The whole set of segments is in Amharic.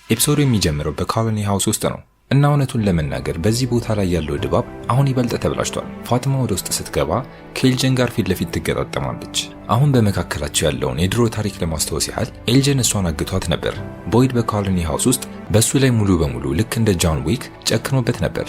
Episode ኡ የሚጀምረው በ Colony House ውስጥ ነው እና እውነቱን ለመናገር በዚህ ቦታ ላይ ያለው ድባብ አሁን ይበልጥ ተበላሽቷል። ፋትማ ወደ ውስጥ ስትገባ ከኤልጀን ጋር ፊት ለፊት ትገጣጠማለች። አሁን በመካከላቸው ያለውን የድሮ ታሪክ ለማስታወስ ያህል ኤልጀን እሷን አግቷት ነበር። ቦይድ በ Colony House ውስጥ በእሱ ላይ ሙሉ በሙሉ ልክ እንደ ጆን ዊክ ጨክኖበት ነበር።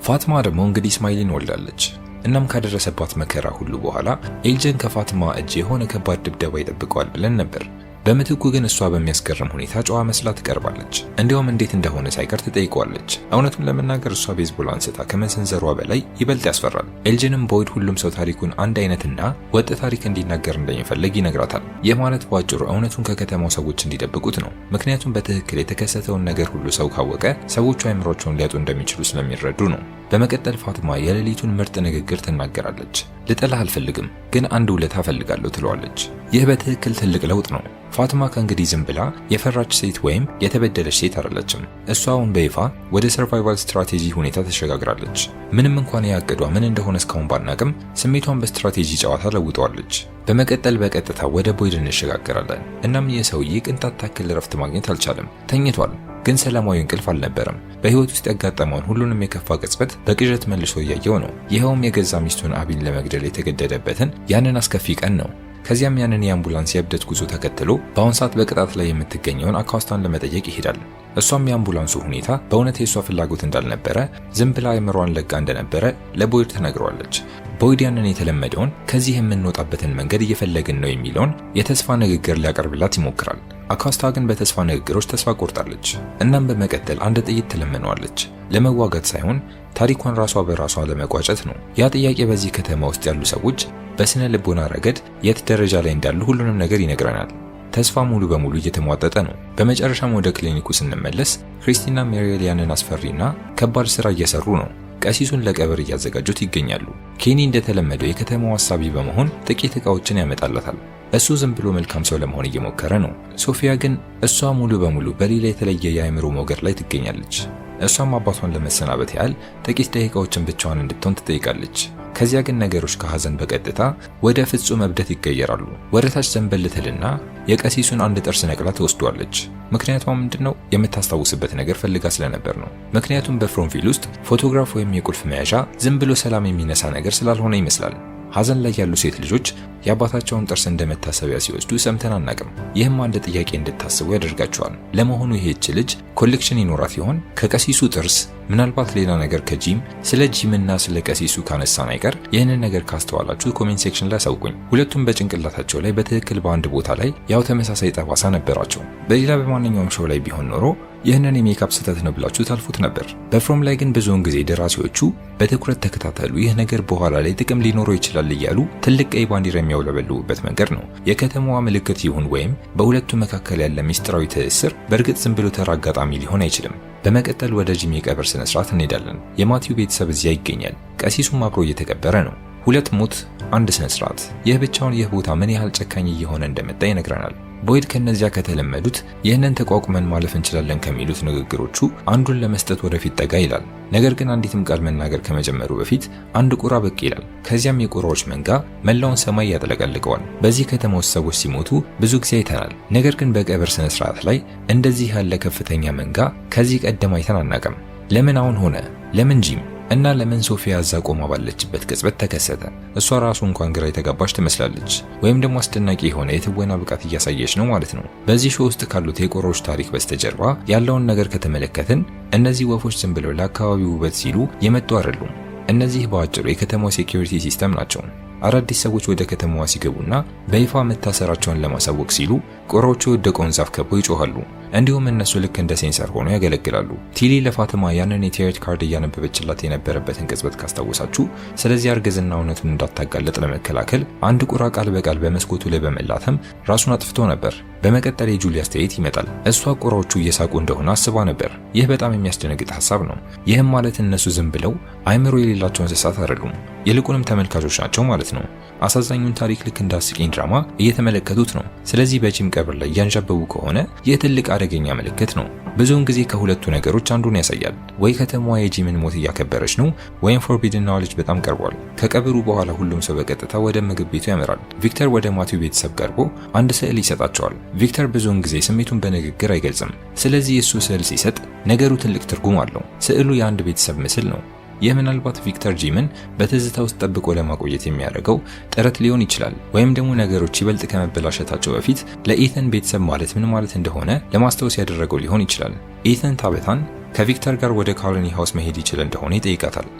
ፋትማ ደግሞ እንግዲህ እስማኤልን ወልዳለች። እናም ካደረሰባት መከራ ሁሉ በኋላ ኤልጀን ከፋትማ እጅ የሆነ ከባድ ድብደባ ይጠብቀዋል ብለን ነበር። በምትኩ ግን እሷ በሚያስገርም ሁኔታ ጨዋ መስላ ትቀርባለች። እንዲያውም እንዴት እንደሆነ ሳይቀር ትጠይቀዋለች። እውነቱን ለመናገር እሷ ቤዝቦል አንስታ ከመሰንዘሯ በላይ ይበልጥ ያስፈራል። ኤልጅንም ቦይድ ሁሉም ሰው ታሪኩን አንድ አይነትና ወጥ ታሪክ እንዲናገር እንደሚፈልግ ይነግራታል። ይህ ማለት በአጭሩ እውነቱን ከከተማው ሰዎች እንዲደብቁት ነው። ምክንያቱም በትክክል የተከሰተውን ነገር ሁሉ ሰው ካወቀ ሰዎቹ አይምሯቸውን ሊያጡ እንደሚችሉ ስለሚረዱ ነው። በመቀጠል ፋትማ የሌሊቱን ምርጥ ንግግር ትናገራለች። ልጠላህ አልፈልግም፣ ግን አንድ ውለታ እፈልጋለሁ ትለዋለች። ይህ በትክክል ትልቅ ለውጥ ነው። ፋትማ ከእንግዲህ ዝም ብላ የፈራች ሴት ወይም የተበደለች ሴት አይደለችም። እሷ አሁን በይፋ ወደ survival strategy ሁኔታ ተሸጋግራለች። ምንም እንኳን ያቀዷ ምን እንደሆነ እስካሁን ባናቅም ስሜቷን በስትራቴጂ ጨዋታ ለውጠዋለች። በመቀጠል በቀጥታ ወደ ቦይድ እንሸጋገራለን። እናም ይህ ሰውዬ ቅንጣት ታክል እረፍት ማግኘት አልቻለም። ተኝቷል፣ ግን ሰላማዊ እንቅልፍ አልነበረም። በህይወት ውስጥ ያጋጠመውን ሁሉንም የከፋ ቅጽበት በቅዠት መልሶ እያየው ነው። ይኸውም የገዛ ሚስቱን አቢን ለመግደል የተገደደበትን ያንን አስከፊ ቀን ነው። ከዚያም ያንን የአምቡላንስ የእብደት ጉዞ ተከትሎ በአሁን ሰዓት በቅጣት ላይ የምትገኘውን አካስታን ለመጠየቅ ይሄዳል። እሷም የአምቡላንሱ ሁኔታ በእውነት የእሷ ፍላጎት እንዳልነበረ፣ ዝም ብላ አእምሯን ለቃ እንደነበረ ለቦይድ ትነግረዋለች። ቦይድ ያንን የተለመደውን ከዚህ የምንወጣበትን መንገድ እየፈለግን ነው የሚለውን የተስፋ ንግግር ሊያቀርብላት ይሞክራል። አካስታ ግን በተስፋ ንግግሮች ተስፋ ቆርጣለች። እናም በመቀጠል አንድ ጥይት ትለምነዋለች። ለመዋጋት ሳይሆን ታሪኳን ራሷ በራሷ ለመቋጨት ነው። ያ ጥያቄ በዚህ ከተማ ውስጥ ያሉ ሰዎች በስነ ልቦና ረገድ የት ደረጃ ላይ እንዳሉ ሁሉንም ነገር ይነግረናል። ተስፋ ሙሉ በሙሉ እየተሟጠጠ ነው። በመጨረሻም ወደ ክሊኒኩ ስንመለስ ክሪስቲና ሜሪኤል ያንን አስፈሪና ከባድ ስራ እየሰሩ ነው። ቀሲሱን ለቀብር እያዘጋጁት ይገኛሉ። ኬኒ እንደተለመደው የከተማው አሳቢ በመሆን ጥቂት እቃዎችን ያመጣላታል። እሱ ዝም ብሎ መልካም ሰው ለመሆን እየሞከረ ነው። ሶፊያ ግን እሷ ሙሉ በሙሉ በሌላ የተለየ የአእምሮ ሞገድ ላይ ትገኛለች። እሷም አባቷን ለመሰናበት ያህል ጥቂት ደቂቃዎችን ብቻዋን እንድትሆን ትጠይቃለች። ከዚያ ግን ነገሮች ከሐዘን በቀጥታ ወደ ፍጹም እብደት ይቀየራሉ። ወደ ታች ዘንበል ትልና የቀሲሱን አንድ ጥርስ ነቅላ ትወስዷለች። ምክንያቷ ምንድነው? የምታስታውስበት ነገር ፈልጋ ስለነበር ነው። ምክንያቱም በፍሮምቪል ውስጥ ፎቶግራፍ ወይም የቁልፍ መያዣ ዝም ብሎ ሰላም የሚነሳ ነገር ስላልሆነ ይመስላል። ሐዘን ላይ ያሉ ሴት ልጆች የአባታቸውን ጥርስ እንደ መታሰቢያ ሲወስዱ ሰምተን አናቅም። ይህም አንድ ጥያቄ እንድታስቡ ያደርጋቸዋል። ለመሆኑ ይህች ልጅ collection ይኖራት ይሆን? ከቀሲሱ ጥርስ ምናልባት ሌላ ነገር ከጂም። ስለ ጂም እና ስለ ቀሲሱ ካነሳን አይቀር ይህንን ነገር ካስተዋላችሁ comment section ላይ አሳውቁኝ። ሁለቱም በጭንቅላታቸው ላይ በትክክል በአንድ ቦታ ላይ ያው ተመሳሳይ ጠባሳ ነበራቸው። በሌላ በማንኛውም show ላይ ቢሆን ኖሮ ይህንን የሜካፕ ስህተት ነው ብላችሁ ታልፉት ነበር። በፍሮም ላይ ግን ብዙውን ጊዜ ደራሲዎቹ በትኩረት ተከታተሉ፣ ይህ ነገር በኋላ ላይ ጥቅም ሊኖረው ይችላል እያሉ ትልቅ ቀይ ባንዲራ የሚያውለበልቡበት መንገድ ነው። የከተማዋ ምልክት ይሁን ወይም በሁለቱ መካከል ያለ ሚስጥራዊ ትስስር በእርግጥ ዝም ብሎ ተራ አጋጣሚ ሊሆን አይችልም። በመቀጠል ወደ ጂም የቀብር ስነ ስርዓት እንሄዳለን። የማቲው ቤተሰብ እዚያ ይገኛል። ቀሲሱም አብሮ እየተቀበረ ነው። ሁለት ሞት፣ አንድ ስነ ስርዓት። ይህ ብቻውን ይህ ቦታ ምን ያህል ጨካኝ እየሆነ እንደመጣ ይነግረናል። ቦይድ ከነዚያ ከተለመዱት ይህንን ተቋቁመን ማለፍ እንችላለን ከሚሉት ንግግሮቹ አንዱን ለመስጠት ወደፊት ጠጋ ይላል። ነገር ግን አንዲትም ቃል መናገር ከመጀመሩ በፊት አንድ ቁራ ብቅ ይላል። ከዚያም የቁራዎች መንጋ መላውን ሰማይ ያጥለቀልቀዋል። በዚህ ከተማ ውስጥ ሰዎች ሲሞቱ ብዙ ጊዜ አይተናል። ነገር ግን በቀብር ስነ ስርዓት ላይ እንደዚህ ያለ ከፍተኛ መንጋ ከዚህ ቀደም አይተን አናውቅም። ለምን አሁን ሆነ? ለምን ጂም እና ለምን ሶፊያ እዛ ቆማ ባለችበት ቅጽበት ተከሰተ? እሷ ራሱ እንኳን ግራ የተጋባች ትመስላለች፣ ወይም ደግሞ አስደናቂ የሆነ የትወና ብቃት እያሳየች ነው ማለት ነው። በዚህ show ውስጥ ካሉት የቁራዎች ታሪክ በስተጀርባ ያለውን ነገር ከተመለከትን እነዚህ ወፎች ዝም ብለው ለአካባቢው ውበት ሲሉ የመጡ አይደሉም። እነዚህ በአጭሩ የከተማው security system ናቸው። አዳዲስ ሰዎች ወደ ከተማዋ ሲገቡና በይፋ መታሰራቸውን ለማሳወቅ ሲሉ ቁራዎቹ የወደቀውን ዛፍ ከበው ይጮሃሉ። እንዲሁም እነሱ ልክ እንደ sensor ሆነው ያገለግላሉ። ቲሊ ለፋትማ ያንን የ tarot card እያነበበችላት የነበረበትን ቅጽበት ካስታወሳችሁ፣ ስለዚህ እርግዝና እውነቱን እንዳታጋለጥ ለመከላከል አንድ ቁራ ቃል በቃል በመስኮቱ ላይ በመላተም ራሱን አጥፍቶ ነበር። በመቀጠል የጁሊ አስተያየት ይመጣል። እሷ ቁራዎቹ እየሳቁ እንደሆነ አስባ ነበር። ይህ በጣም የሚያስደነግጥ ሀሳብ ነው። ይህም ማለት እነሱ ዝም ብለው አይምሮ የሌላቸው እንስሳት አይደሉም። ይልቁንም ተመልካቾች ናቸው ማለት ነው። አሳዛኙን ታሪክ ልክ እንደ አስቂኝ ድራማ እየተመለከቱት ነው። ስለዚህ በጂም ቀብር ላይ እያንዣበቡ ከሆነ ይህ ትልቅ አደገኛ ምልክት ነው። ብዙውን ጊዜ ከሁለቱ ነገሮች አንዱን ያሳያል። ወይ ከተማዋ የጂምን ሞት እያከበረች ነው፣ ወይም forbidden knowledge በጣም ቀርቧል። ከቀብሩ በኋላ ሁሉም ሰው በቀጥታ ወደ ምግብ ቤቱ ያመራል። ቪክተር ወደ ማቲው ቤተሰብ ቀርቦ አንድ ስዕል ይሰጣቸዋል። ቪክተር ብዙውን ጊዜ ስሜቱን በንግግር አይገልጽም። ስለዚህ እሱ ስዕል ሲሰጥ ነገሩ ትልቅ ትርጉም አለው። ስዕሉ የአንድ ቤተሰብ ምስል ነው። ይህ ምናልባት ቪክተር ጂምን በትዝታ ውስጥ ጠብቆ ለማቆየት የሚያደርገው ጥረት ሊሆን ይችላል፣ ወይም ደግሞ ነገሮች ይበልጥ ከመበላሸታቸው በፊት ለኢተን ቤተሰብ ማለት ምን ማለት እንደሆነ ለማስታወስ ያደረገው ሊሆን ይችላል። ኢተን ታበታን ከቪክተር ጋር ወደ ኮሎኒ ሃውስ መሄድ ይችል እንደሆነ ይጠይቃታል።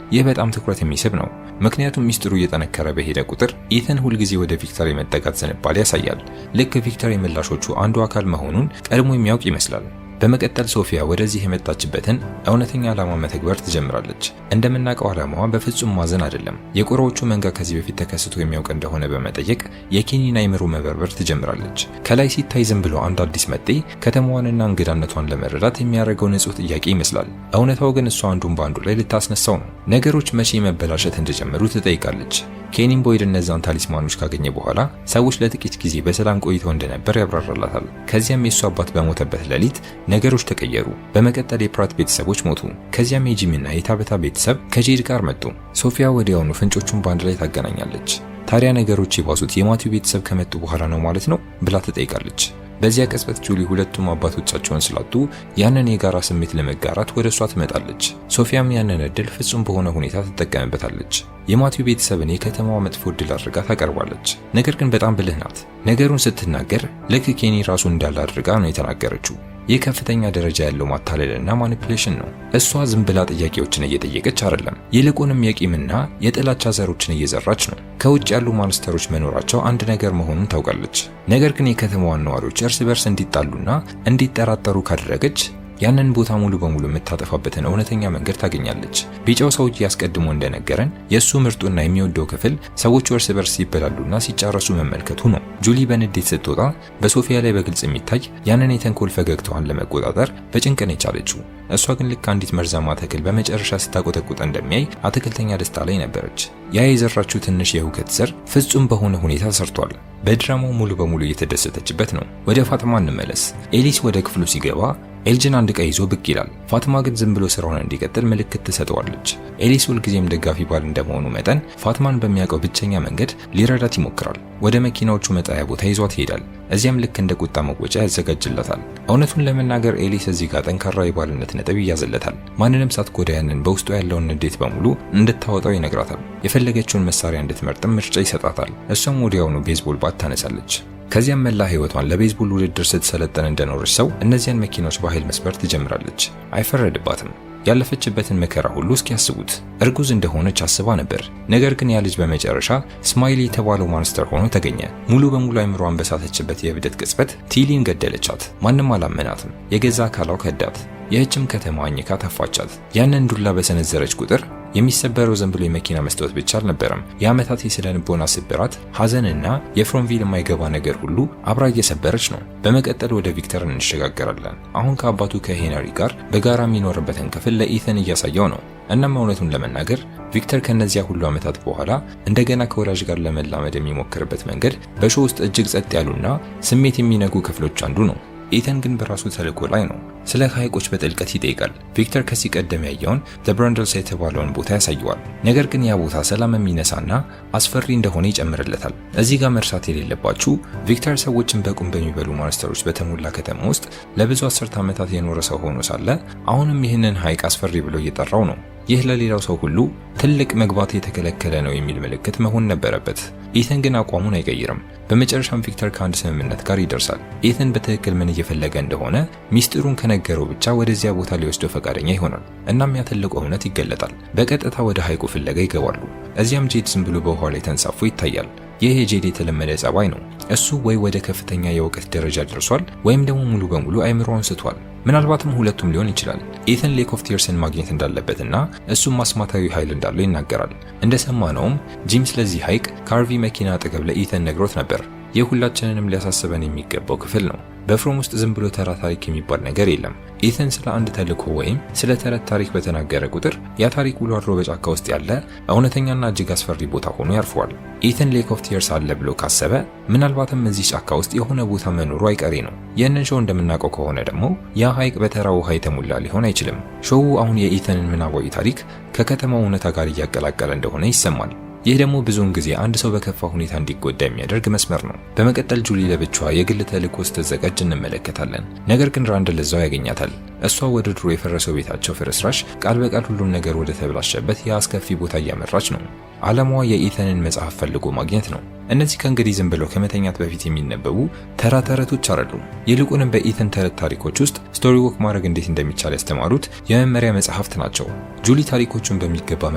ይህ በጣም ትኩረት የሚስብ ነው፣ ምክንያቱም ሚስጥሩ እየጠነከረ በሄደ ቁጥር ኢተን ሁልጊዜ ወደ ቪክተር የመጠጋት ዝንባሌ ያሳያል። ልክ ቪክተር የምላሾቹ አንዱ አካል መሆኑን ቀድሞ የሚያውቅ ይመስላል። በመቀጠል ሶፊያ ወደዚህ የመጣችበትን እውነተኛ ዓላማ መተግበር ትጀምራለች። እንደምናውቀው ዓላማዋ በፍጹም ማዘን አይደለም። የቁራዎቹ መንጋ ከዚህ በፊት ተከስቶ የሚያውቅ እንደሆነ በመጠየቅ የኬኒን አይምሮ መበርበር ትጀምራለች። ከላይ ሲታይ ዝም ብሎ አንድ አዲስ መጤ ከተማዋንና እንግዳነቷን ለመረዳት የሚያደርገው ንጹህ ጥያቄ ይመስላል። እውነታው ግን እሷ አንዱን በአንዱ ላይ ልታስነሳው ነው። ነገሮች መቼ መበላሸት እንደጀመሩ ትጠይቃለች። ኬኒን ቦይድ እነዛን talisman ኦች ካገኘ በኋላ ሰዎች ለጥቂት ጊዜ በሰላም ቆይተው እንደነበር ያብራራላታል። ከዚያም የእሱ አባት በሞተበት ሌሊት ነገሮች ተቀየሩ። በመቀጠል የፕራት ቤተሰቦች ሞቱ። ከዚያም የጂምና የታበታ ቤተሰብ ከጄድ ጋር መጡ። ሶፊያ ወዲያውኑ ፍንጮቹን በአንድ ላይ ታገናኛለች። ታዲያ ነገሮች የባሱት የማቲው ቤተሰብ ከመጡ በኋላ ነው ማለት ነው ብላ ትጠይቃለች። በዚያ ቅጽበት ጁሊ ሁለቱም አባቶቻቸውን ስላጡ ያንን የጋራ ስሜት ለመጋራት ወደ እሷ ትመጣለች። ሶፊያም ያንን እድል ፍጹም በሆነ ሁኔታ ትጠቀምበታለች። የማቲው ቤተሰብን የከተማዋ መጥፎ እድል አድርጋ ታቀርባለች። ነገር ግን በጣም ብልህ ናት። ነገሩን ስትናገር ልክ ኬኒ ራሱ እንዳለ አድርጋ ነው የተናገረችው። ይህ ከፍተኛ ደረጃ ያለው ማታለልና manipulation ነው። እሷ ዝም ብላ ጥያቄዎችን እየጠየቀች አይደለም፣ ይልቁንም የቂምና የጥላቻ ዘሮችን እየዘራች ነው። ከውጭ ያሉ monster ኦች መኖራቸው አንድ ነገር መሆኑን ታውቃለች። ነገር ግን የከተማዋን ነዋሪዎች እርስ በርስ እንዲጣሉና እንዲጠራጠሩ ካደረገች ያንን ቦታ ሙሉ በሙሉ የምታጠፋበትን እውነተኛ መንገድ ታገኛለች። ቢጫው ሰውዬ አስቀድሞ እንደነገረን የእሱ ምርጡና የሚወደው ክፍል ሰዎቹ እርስ በርስ ሲበላሉና ሲጫረሱ መመልከቱ ነው። ጁሊ በንዴት ስትወጣ በሶፊያ ላይ በግልጽ የሚታይ ያንን የተንኮል ፈገግታዋን ለመቆጣጠር በጭንቅ ነው የቻለችው። እሷ ግን ልክ አንዲት መርዛማ ተክል በመጨረሻ ስታቆጠቁጥ እንደሚያይ አትክልተኛ ደስታ ላይ ነበረች። ያ የዘራችው ትንሽ የሁከት ዘር ፍጹም በሆነ ሁኔታ ሰርቷል። በድራማው ሙሉ በሙሉ እየተደሰተችበት ነው። ወደ ፋጥማ እንመለስ። ኤሊስ ወደ ክፍሉ ሲገባ ኤልጅን አንድ ዕቃ ይዞ ብቅ ይላል። ፋትማ ግን ዝም ብሎ ስራውን እንዲቀጥል ምልክት ትሰጠዋለች። ኤሊስ ሁልጊዜም ደጋፊ ባል እንደመሆኑ መጠን ፋትማን በሚያውቀው ብቸኛ መንገድ ሊረዳት ይሞክራል። ወደ መኪናዎቹ መጣያ ቦታ ይዟት ይሄዳል። እዚያም ልክ እንደ ቁጣ መወጫ ያዘጋጅላታል። እውነቱን ለመናገር ኤሊስ እዚህ ጋር ጠንካራ የባልነት ነጥብ ይያዝለታል። ማንንም ሳትጎዳ ያንን በውስጡ ያለውን ንዴት በሙሉ እንድታወጣው ይነግራታል። የፈለገችውን መሳሪያ እንድትመርጥም ምርጫ ይሰጣታል። እሷም ወዲያውኑ baseball bat ታነሳለች። ከዚያም መላ ህይወቷን ለቤዝቦል ውድድር ስትሰለጠን እንደኖረች ሰው እነዚያን መኪናዎች በኃይል መስበር ትጀምራለች። አይፈረድባትም። ያለፈችበትን መከራ ሁሉ እስኪያስቡት እርጉዝ እንደሆነች አስባ ነበር። ነገር ግን ያ ልጅ በመጨረሻ ስማይሊ የተባለው monster ሆኖ ተገኘ። ሙሉ በሙሉ አይምሯን በሳተችበት የእብደት ቅጽበት ቲሊን ገደለቻት። ማንም አላመናትም። የገዛ አካሏ ከዳት። ይህችም ከተማ አኝካ ተፋቻት። ያንን ዱላ በሰነዘረች ቁጥር የሚሰበረው ዝም ብሎ የመኪና መስታወት ብቻ አልነበረም። የዓመታት የስነ ልቦና ስብራት፣ ሐዘንና የፍሮምቪል የማይገባ ነገር ሁሉ አብራ እየሰበረች ነው። በመቀጠል ወደ ቪክተር እንሸጋገራለን። አሁን ከአባቱ ከሄነሪ ጋር በጋራ የሚኖርበትን ክፍል ለኢተን እያሳየው ነው። እናም እውነቱን ለመናገር ቪክተር ከነዚያ ሁሉ ዓመታት በኋላ እንደገና ከወላጅ ጋር ለመላመድ የሚሞክርበት መንገድ በ show ውስጥ እጅግ ጸጥ ያሉና ስሜት የሚነኩ ክፍሎች አንዱ ነው። ኢተን ግን በራሱ ተልዕኮ ላይ ነው። ስለ ሐይቆች በጥልቀት ይጠይቃል። ቪክተር ከዚህ ቀደም ያየውን The Brundles የተባለውን ቦታ ያሳየዋል። ነገር ግን ያ ቦታ ሰላም የሚነሳና አስፈሪ እንደሆነ ይጨምርለታል። እዚህ ጋር መርሳት የሌለባችሁ ቪክተር ሰዎችን በቁም በሚበሉ monster ኦች በተሞላ ከተማ ውስጥ ለብዙ አስርት ዓመታት የኖረ ሰው ሆኖ ሳለ አሁንም ይህንን ሐይቅ አስፈሪ ብሎ እየጠራው ነው። ይህ ለሌላው ሰው ሁሉ ትልቅ መግባት የተከለከለ ነው የሚል ምልክት መሆን ነበረበት። ኢተን ግን አቋሙን አይቀይርም። በመጨረሻም ቪክተር ከአንድ ስምምነት ጋር ይደርሳል። ኢተን በትክክል ምን እየፈለገ እንደሆነ ሚስጥሩን ከነገረው ብቻ ወደዚያ ቦታ ሊወስደው ፈቃደኛ ይሆናል። እናም ያ ትልቁ እውነት ይገለጣል። በቀጥታ ወደ ሐይቁ ፍለጋ ይገባሉ። እዚያም ጄድ ዝም ብሎ በውሃ ላይ ተንሳፎ ይታያል። ይህ የጄድ የተለመደ ጸባይ ነው። እሱ ወይ ወደ ከፍተኛ የእውቀት ደረጃ ደርሷል ወይም ደግሞ ሙሉ በሙሉ አይምሮውን ስቷል። ምናልባትም ሁለቱም ሊሆን ይችላል። ኢተን Lake of Tears ን ማግኘት እንዳለበትና እሱም አስማታዊ ኃይል እንዳለው ይናገራል። እንደሰማነውም ጂም ስለዚህ ሐይቅ ከ RV መኪና አጠገብ ለኢተን ነግሮት ነበር። ይህ ሁላችንንም ሊያሳስበን የሚገባው ክፍል ነው። በፍሮም ውስጥ ዝም ብሎ ተራ ታሪክ የሚባል ነገር የለም። ኢተን ስለ አንድ ተልእኮ ወይም ስለ ተረት ታሪክ በተናገረ ቁጥር ያ ታሪክ ውሎ አድሮ በጫካ ውስጥ ያለ እውነተኛና እጅግ አስፈሪ ቦታ ሆኖ ያርፈዋል። ኢተን Lake of Tears አለ ብሎ ካሰበ ምናልባትም እዚህ ጫካ ውስጥ የሆነ ቦታ መኖሩ አይቀሬ ነው። ይህንን show እንደምናውቀው ከሆነ ደግሞ ያ ሐይቅ በተራ ውሃ የተሞላ ሊሆን አይችልም። Show አሁን የኢተንን ምናባዊ ታሪክ ከከተማው እውነታ ጋር እያቀላቀለ እንደሆነ ይሰማል። ይህ ደግሞ ብዙውን ጊዜ አንድ ሰው በከፋ ሁኔታ እንዲጎዳ የሚያደርግ መስመር ነው። በመቀጠል ጁሊ ለብቻዋ የግል ተልእኮ ስትዘጋጅ እንመለከታለን። ነገር ግን ራንድል እዛው ያገኛታል። እሷ ወደ ድሮ የፈረሰው ቤታቸው ፍርስራሽ፣ ቃል በቃል ሁሉም ነገር ወደ ተበላሸበት የአስከፊ ቦታ እያመራች ነው። ዓላማዋ የኢተንን መጽሐፍ ፈልጎ ማግኘት ነው። እነዚህ ከእንግዲህ ዝም ብለው ከመተኛት በፊት የሚነበቡ ተራ ተረቶች አይደሉም። ይልቁንም በኢተን ተረት ታሪኮች ውስጥ story walk ማድረግ እንዴት እንደሚቻል ያስተማሩት የመመሪያ መጽሐፍት ናቸው። ጁሊ ታሪኮቹን በሚገባ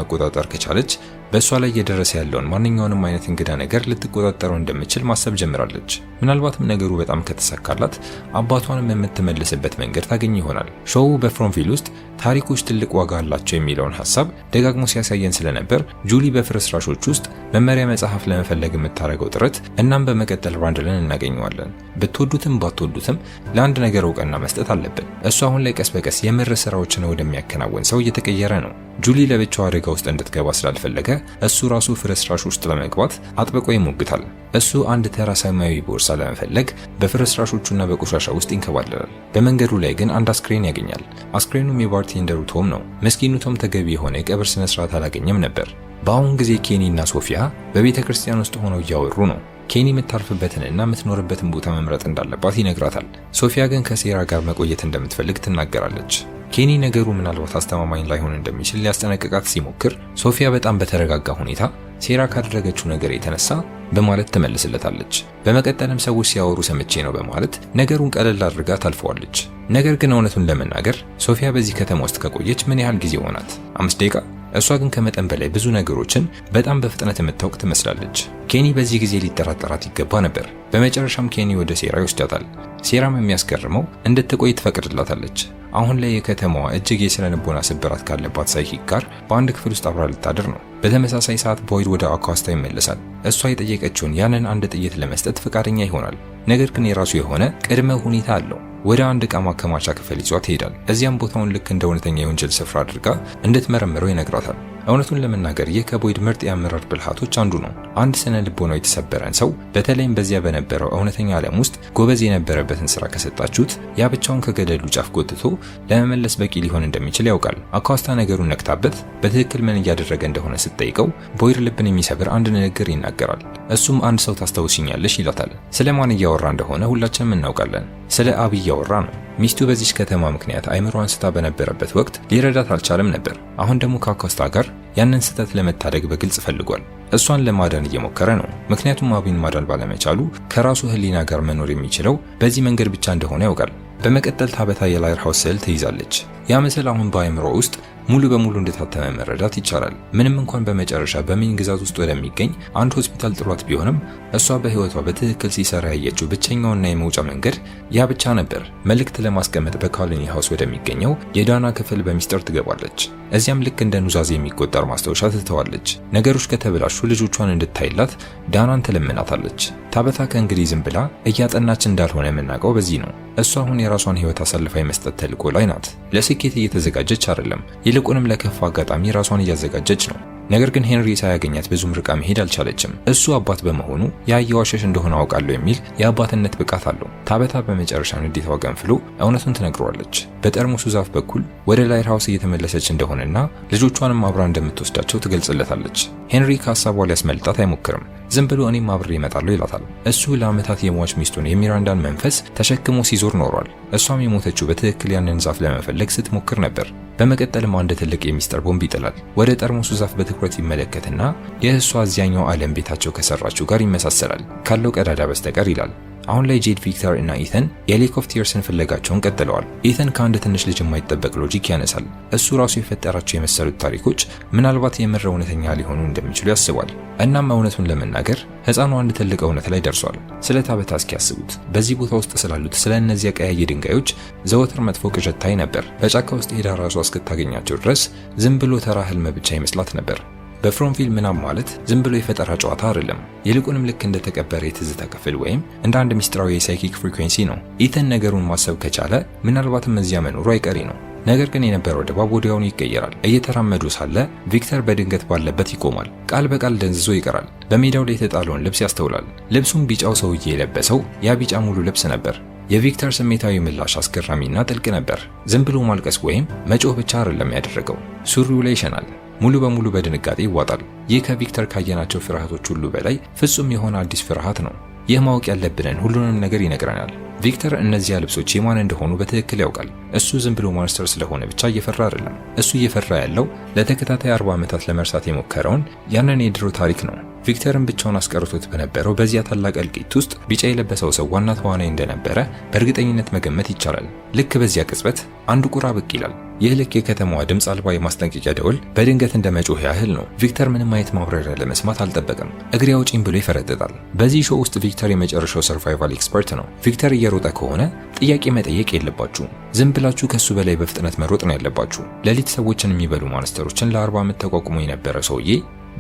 መቆጣጠር ከቻለች በእሷ ላይ እየደረሰ ያለውን ማንኛውንም አይነት እንግዳ ነገር ልትቆጣጠረው እንደምትችል ማሰብ ጀምራለች። ምናልባትም ነገሩ በጣም ከተሳካላት አባቷንም የምትመልስበት መንገድ ታገኝ ይሆናል። Show በፍሮምቪል ውስጥ ታሪኮች ትልቅ ዋጋ አላቸው የሚለውን ሀሳብ ደጋግሞ ሲያሳየን ስለነበር ጁሊ በፍርስራሾች ውስጥ መመሪያ መጽሐፍ ለመፈለግ የምታደርገው ጥረት፣ እናም በመቀጠል ራንድልን እናገኘዋለን። ብትወዱትም ባትወዱትም ለአንድ ነገር እውቅና መስጠት አለብን። እሱ አሁን ላይ ቀስ በቀስ የምር ስራዎችን ወደሚያከናውን ሰው እየተቀየረ ነው። ጁሊ ለብቻዋ አደጋ ውስጥ እንድትገባ ስላልፈለገ እሱ ራሱ ፍርስራሽ ውስጥ ለመግባት አጥብቆ ይሞግታል። እሱ አንድ ተራ ሰማያዊ ቦርሳ ለመፈለግ በፍርስራሾቹና በቆሻሻ ውስጥ ይንከባለላል። በመንገዱ ላይ ግን አንድ አስክሬን ያገኛል። አስክሬኑም የ bartender ኡ ቶም ነው። ምስኪኑ ቶም ተገቢ የሆነ የቀብር ስነ ስርዓት አላገኘም ነበር። በአሁን ጊዜ ኬኒ እና ሶፊያ በቤተ ክርስቲያን ውስጥ ሆነው እያወሩ ነው። ኬኒ የምታርፍበትንና የምትኖርበትን ቦታ መምረጥ እንዳለባት ይነግራታል። ሶፊያ ግን ከሴራ ጋር መቆየት እንደምትፈልግ ትናገራለች። ኬኒ ነገሩ ምናልባት አስተማማኝ ላይሆን እንደሚችል ሊያስጠነቅቃት ሲሞክር ሶፊያ በጣም በተረጋጋ ሁኔታ ሴራ ካደረገችው ነገር የተነሳ በማለት ትመልስለታለች። በመቀጠልም ሰዎች ሲያወሩ ሰምቼ ነው በማለት ነገሩን ቀለል አድርጋ ታልፈዋለች። ነገር ግን እውነቱን ለመናገር ሶፊያ በዚህ ከተማ ውስጥ ከቆየች ምን ያህል ጊዜ ሆናት? 5 ደቂቃ። እሷ ግን ከመጠን በላይ ብዙ ነገሮችን በጣም በፍጥነት የምታውቅ ትመስላለች። ኬኒ በዚህ ጊዜ ሊጠራጠራት ይገባ ነበር። በመጨረሻም ኬኒ ወደ ሴራ ይወስዳታል። ሴራም የሚያስገርመው እንድትቆይ ትፈቅድላታለች። አሁን ላይ የከተማዋ እጅግ የስነ ልቦና ስብራት ካለባት psychic ጋር በአንድ ክፍል ውስጥ አብራ ልታድር ነው። በተመሳሳይ ሰዓት ቦይድ ወደ አኳስታ ይመለሳል። እሷ የጠየቀችውን ያንን አንድ ጥይት ለመስጠት ፈቃደኛ ይሆናል። ነገር ግን የራሱ የሆነ ቅድመ ሁኔታ አለው። ወደ አንድ ዕቃ ማከማቻ ክፍል ይዟት ይሄዳል። እዚያም ቦታውን ልክ እንደ እውነተኛ የወንጀል ስፍራ አድርጋ እንድትመረምረው ይነግራታል። እውነቱን ለመናገር ይህ ከቦይድ ምርጥ የአመራር ብልሃቶች አንዱ ነው። አንድ ስነ ልቦናው የተሰበረን ሰው፣ በተለይም በዚያ በነበረው እውነተኛ ዓለም ውስጥ ጎበዝ የነበረበትን ስራ ከሰጣችሁት ያ ብቻውን ከገደሉ ጫፍ ጎትቶ ለመመለስ በቂ ሊሆን እንደሚችል ያውቃል። አኳስታ ነገሩን ነክታበት በትክክል ምን እያደረገ እንደሆነ ስትጠይቀው ቦይድ ልብን የሚሰብር አንድ ንግግር ይናገራል። እሱም "አንድ ሰው ታስታውሲኛለሽ" ይላታል። ስለ ማን እያወራ እንደሆነ ሁላችንም እናውቃለን። ስለ አቢ እያወራ ነው። ሚስቱ በዚች ከተማ ምክንያት አይምሯን ስታ በነበረበት ወቅት ሊረዳት አልቻለም ነበር። አሁን ደግሞ ከአኮስታ ጋር ያንን ስህተት ለመታደግ በግልጽ ፈልጓል። እሷን ለማዳን እየሞከረ ነው። ምክንያቱም አቢን ማዳን ባለመቻሉ ከራሱ ሕሊና ጋር መኖር የሚችለው በዚህ መንገድ ብቻ እንደሆነ ያውቃል። በመቀጠል ታበታ የላይር ሃውስ ስዕል ትይዛለች። ያ ምስል አሁን በአእምሮ ውስጥ ሙሉ በሙሉ እንደታተመ መረዳት ይቻላል። ምንም እንኳን በመጨረሻ በሜን ግዛት ውስጥ ወደሚገኝ አንድ ሆስፒታል ጥሏት ቢሆንም እሷ በህይወቷ በትክክል ሲሰራ ያየችው ብቸኛውና የመውጫ መንገድ ያ ብቻ ነበር። መልእክት ለማስቀመጥ በካሎኒ ሃውስ ወደሚገኘው የዳና ክፍል በሚስጥር ትገባለች። እዚያም ልክ እንደ ኑዛዜ የሚቆጠር ማስታወሻ ትተዋለች። ነገሮች ከተበላሹ ልጆቿን እንድታይላት ዳናን ትለምናታለች። ታበታ ከእንግዲህ ዝም ብላ እያጠናች እንዳልሆነ የምናውቀው በዚህ ነው። እሷ አሁን የራሷን ህይወት አሳልፋ የመስጠት ተልዕኮ ላይ ናት። ለስኬት እየተዘጋጀች አይደለም፣ ይልቁንም ለከፋ አጋጣሚ ራሷን እያዘጋጀች ነው። ነገር ግን ሄንሪ ሳያገኛት ብዙም ርቃ መሄድ አልቻለችም። እሱ አባት በመሆኑ ያየዋሸሽ እንደሆነ አውቃለሁ የሚል የአባትነት ብቃት አለው። ታበታ በመጨረሻ ንዴቷ ገንፍሎ እውነቱን ትነግረዋለች። በጠርሙሱ ዛፍ በኩል ወደ ላይር ሃውስ እየተመለሰች እንደሆነና ልጆቿንም አብራ እንደምትወስዳቸው ትገልጽለታለች። ሄንሪ ከሀሳቧ ሊያስመልጣት አይሞክርም። ዝም ብሎ "እኔም አብሬ እመጣለሁ" ይላታል። እሱ ለዓመታት የሟች ሚስቱን የሚራንዳን መንፈስ ተሸክሞ ሲዞር ኖሯል። እሷም የሞተችው በትክክል ያንን ዛፍ ለመፈለግ ስትሞክር ነበር። በመቀጠልም አንድ ትልቅ የሚስጥር ቦምብ ይጥላል። ወደ ጠርሙሱ ዛፍ በትኩረት ይመለከትና የእሷ እዚያኛው ዓለም ቤታቸው ከሰራችው ጋር ይመሳሰላል ካለው ቀዳዳ በስተቀር ይላል። አሁን ላይ ጄድ፣ ቪክተር እና ኢተን የ Lake of Tears ን ፍለጋቸውን ቀጥለዋል። ኢተን ከአንድ ትንሽ ልጅ የማይጠበቅ logic ያነሳል። እሱ ራሱ የፈጠራቸው የመሰሉት ታሪኮች ምናልባት የምር እውነተኛ ሊሆኑ እንደሚችሉ ያስባል። እናም እውነቱን ለመናገር ህፃኑ አንድ ትልቅ እውነት ላይ ደርሷል። ስለ ታበታ እስኪያስቡት በዚህ ቦታ ውስጥ ስላሉት ስለ እነዚያ ቀያይ ድንጋዮች ዘወትር መጥፎ ቅዠት ታይ ነበር። በጫካ ውስጥ ሄዳ ራሷ እስክታገኛቸው ድረስ ዝም ብሎ ተራ ህልም ብቻ ይመስላት ነበር። በፍሮምቪል ምናብ ማለት ዝም ብሎ የፈጠራ ጨዋታ አይደለም። ይልቁንም ልክ እንደተቀበረ የትዝታ ክፍል ወይም እንደ አንድ ምስጢራዊ የ psychic frequency ነው። ኢተን ነገሩን ማሰብ ከቻለ ምናልባትም እዚያ መኖሩ አይቀሬ ነው። ነገር ግን የነበረው ድባብ ወዲያውኑ ይቀየራል። እየተራመዱ ሳለ ቪክተር በድንገት ባለበት ይቆማል። ቃል በቃል ደንዝዞ ይቀራል። በሜዳው ላይ የተጣለውን ልብስ ያስተውላል። ልብሱም ቢጫው ሰውዬ የለበሰው ያ ቢጫ ሙሉ ልብስ ነበር። የቪክተር ስሜታዊ ምላሽ አስገራሚና ጥልቅ ነበር። ዝም ብሎ ማልቀስ ወይም መጮህ ብቻ አይደለም ያደረገው፣ ሱሪው ላይ ይሸናል። ሙሉ በሙሉ በድንጋጤ ይዋጣል። ይህ ከቪክተር ካየናቸው ፍርሃቶች ሁሉ በላይ ፍጹም የሆነ አዲስ ፍርሃት ነው። ይህ ማወቅ ያለብንን ሁሉንም ነገር ይነግረናል። ቪክተር እነዚያ ልብሶች የማን እንደሆኑ በትክክል ያውቃል። እሱ ዝም ብሎ monster ስለሆነ ብቻ እየፈራ አይደለም። እሱ እየፈራ ያለው ለተከታታይ 40 ዓመታት ለመርሳት የሞከረውን ያንን የድሮ ታሪክ ነው። ቪክተርን ብቻውን አስቀርቶት በነበረው በዚያ ታላቅ እልቂት ውስጥ ቢጫ የለበሰው ሰው ዋና ተዋናይ እንደነበረ በእርግጠኝነት መገመት ይቻላል። ልክ በዚያ ቅጽበት አንድ ቁራ ብቅ ይላል። ይህ ልክ የከተማዋ ድምፅ አልባ የማስጠንቀቂያ ደወል በድንገት እንደ መጮህ ያህል ነው። ቪክተር ምንም አይነት ማብራሪያ ለመስማት አልጠበቀም። እግሬ አውጪኝ ብሎ ይፈረጥጣል። በዚህ show ውስጥ ቪክተር የመጨረሻው survival expert ነው። ቪክተር እየሮጠ ከሆነ ጥያቄ መጠየቅ የለባችሁም። ዝም ብላችሁ ከሱ በላይ በፍጥነት መሮጥ ነው ያለባችሁ። ሌሊት ሰዎችን የሚበሉ monster ኦችን ለ40 ዓመት ተቋቁሞ የነበረ ሰውዬ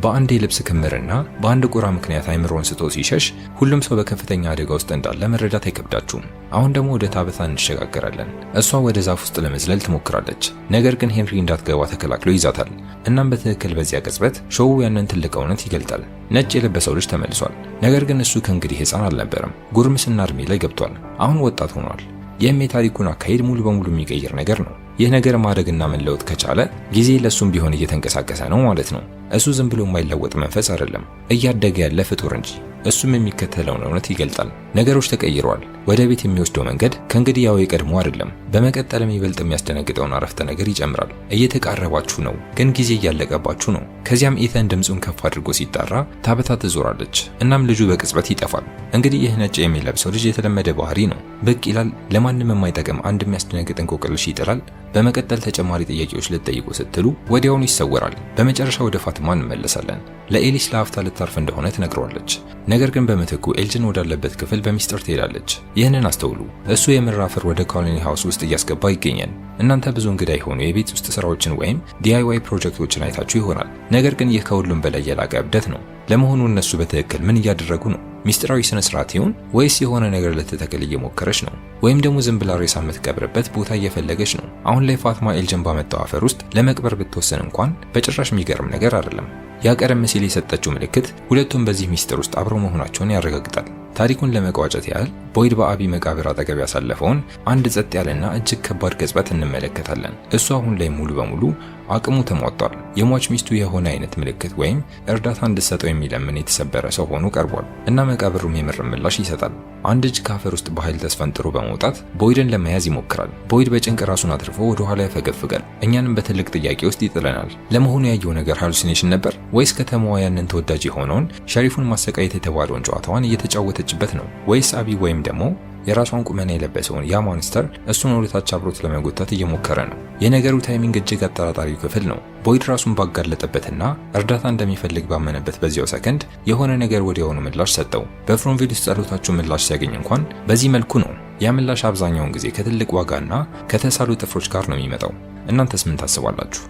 በአንድ የልብስ ክምርና በአንድ ቁራ ምክንያት አይምሮውን ስቶ ሲሸሽ ሁሉም ሰው በከፍተኛ አደጋ ውስጥ እንዳለ መረዳት አይከብዳችሁም። አሁን ደግሞ ወደ ታበታ እንሸጋገራለን። እሷ ወደ ዛፍ ውስጥ ለመዝለል ትሞክራለች። ነገር ግን ሄንሪ እንዳትገባ ተከላክሎ ይዛታል። እናም በትክክል በዚያ ቅጽበት show ያንን ትልቅ እውነት ይገልጣል። ነጭ የለበሰው ልጅ ተመልሷል። ነገር ግን እሱ ከእንግዲህ ሕፃን አልነበረም። ጉርምስና እድሜ ላይ ገብቷል። አሁን ወጣት ሆኗል። ይህም የታሪኩን አካሄድ ሙሉ በሙሉ የሚቀይር ነገር ነው። ይህ ነገር ማደግና መለወጥ ከቻለ ጊዜ ለሱም ቢሆን እየተንቀሳቀሰ ነው ማለት ነው። እሱ ዝም ብሎ የማይለወጥ መንፈስ አይደለም፣ እያደገ ያለ ፍጡር እንጂ። እሱም የሚከተለውን እውነት ይገልጣል። ነገሮች ተቀይረዋል። ወደ ቤት የሚወስደው መንገድ ከእንግዲህ ያው የቀድሞ አይደለም። በመቀጠልም ይበልጥ የሚያስደነግጠውን አረፍተ ነገር ይጨምራል። እየተቃረባችሁ ነው፣ ግን ጊዜ እያለቀባችሁ ነው። ከዚያም ኢተን ድምፁን ከፍ አድርጎ ሲጣራ ታበታ ትዞራለች። እናም ልጁ በቅጽበት ይጠፋል። እንግዲህ ይህ ነጭ የሚለብሰው ልጅ የተለመደ ባህሪ ነው። ብቅ ይላል፣ ለማንም የማይጠቅም አንድ የሚያስደነግጥ እንቆቅልሽ ይጥላል። በመቀጠል ተጨማሪ ጥያቄዎች ልትጠይቁ ስትሉ ወዲያውኑ ይሰወራል። በመጨረሻ ወደ ፋትማ እንመለሳለን። ለኤሊስ ለአፍታ ልታርፍ እንደሆነ ትነግረዋለች። ነገር ግን በምትኩ ኤልጅን ወዳለበት ክፍል በሚስጥር ትሄዳለች። ይህንን አስተውሉ። እሱ የምር አፈር ወደ Colony House ውስጥ እያስገባ ይገኛል። እናንተ ብዙ እንግዳ የሆኑ የቤት ውስጥ ስራዎችን ወይም DIY ፕሮጀክቶችን አይታችሁ ይሆናል። ነገር ግን ይህ ከሁሉም በላይ የላቀ እብደት ነው። ለመሆኑ እነሱ በትክክል ምን እያደረጉ ነው? ሚስጥራዊ ስነ ስርዓት ይሁን ወይስ የሆነ ነገር ልትተክል እየሞከረች ነው? ወይም ደግሞ ዝም ብላ ሬሳ የምትቀብርበት ቦታ እየፈለገች ነው? አሁን ላይ ፋትማ ኤልጅን ባመጣው አፈር ውስጥ ለመቅበር ብትወስን እንኳን በጭራሽ የሚገርም ነገር አይደለም። ያ ቀደም ሲል የሰጠችው ምልክት ሁለቱም በዚህ ሚስጥር ውስጥ አብረው መሆናቸውን ያረጋግጣል። ታሪኩን ለመቋጨት ያህል ቦይድ በአቢ መቃብር አጠገብ ያሳለፈውን አንድ ጸጥ ያለና እጅግ ከባድ ቅጽበት እንመለከታለን። እሱ አሁን ላይ ሙሉ በሙሉ አቅሙ ተሟጧል። የሟች ሚስቱ የሆነ አይነት ምልክት ወይም እርዳታ እንድትሰጠው የሚለምን የተሰበረ ሰው ሆኖ ቀርቧል እና መቃብሩም የምር ምላሽ ይሰጣል። አንድ እጅ ከአፈር ውስጥ በኃይል ተስፈንጥሮ በመውጣት ቦይድን ለመያዝ ይሞክራል። ቦይድ በጭንቅ ራሱን አትርፎ ወደ ኋላ ያፈገፍጋል። እኛንም በትልቅ ጥያቄ ውስጥ ይጥለናል። ለመሆኑ ያየው ነገር hallucination ነበር ወይስ ከተማዋ ያንን ተወዳጅ የሆነውን ሸሪፉን ማሰቃየት የተባለውን ጨዋታዋን እየተጫወተችበት ነው? ወይስ አቢ ወይም ደግሞ የራሷን ቁመና የለበሰውን ያ monster እሱን ወደታች አብሮት ለመጎተት እየሞከረ ነው? የነገሩ timing እጅግ አጠራጣሪው ክፍል ነው። ቦይድ ራሱን ባጋለጠበትና እርዳታ እንደሚፈልግ ባመነበት በዚያው ሰከንድ የሆነ ነገር ወዲያውኑ ምላሽ ሰጠው። በፍሮምቪል ውስጥ ጸሎታችሁ ምላሽ ሲያገኝ እንኳን በዚህ መልኩ ነው። ያ ምላሽ አብዛኛውን ጊዜ ከትልቅ ዋጋና ከተሳሉ ጥፍሮች ጋር ነው የሚመጣው። እናንተስ ምን ታስባላችሁ?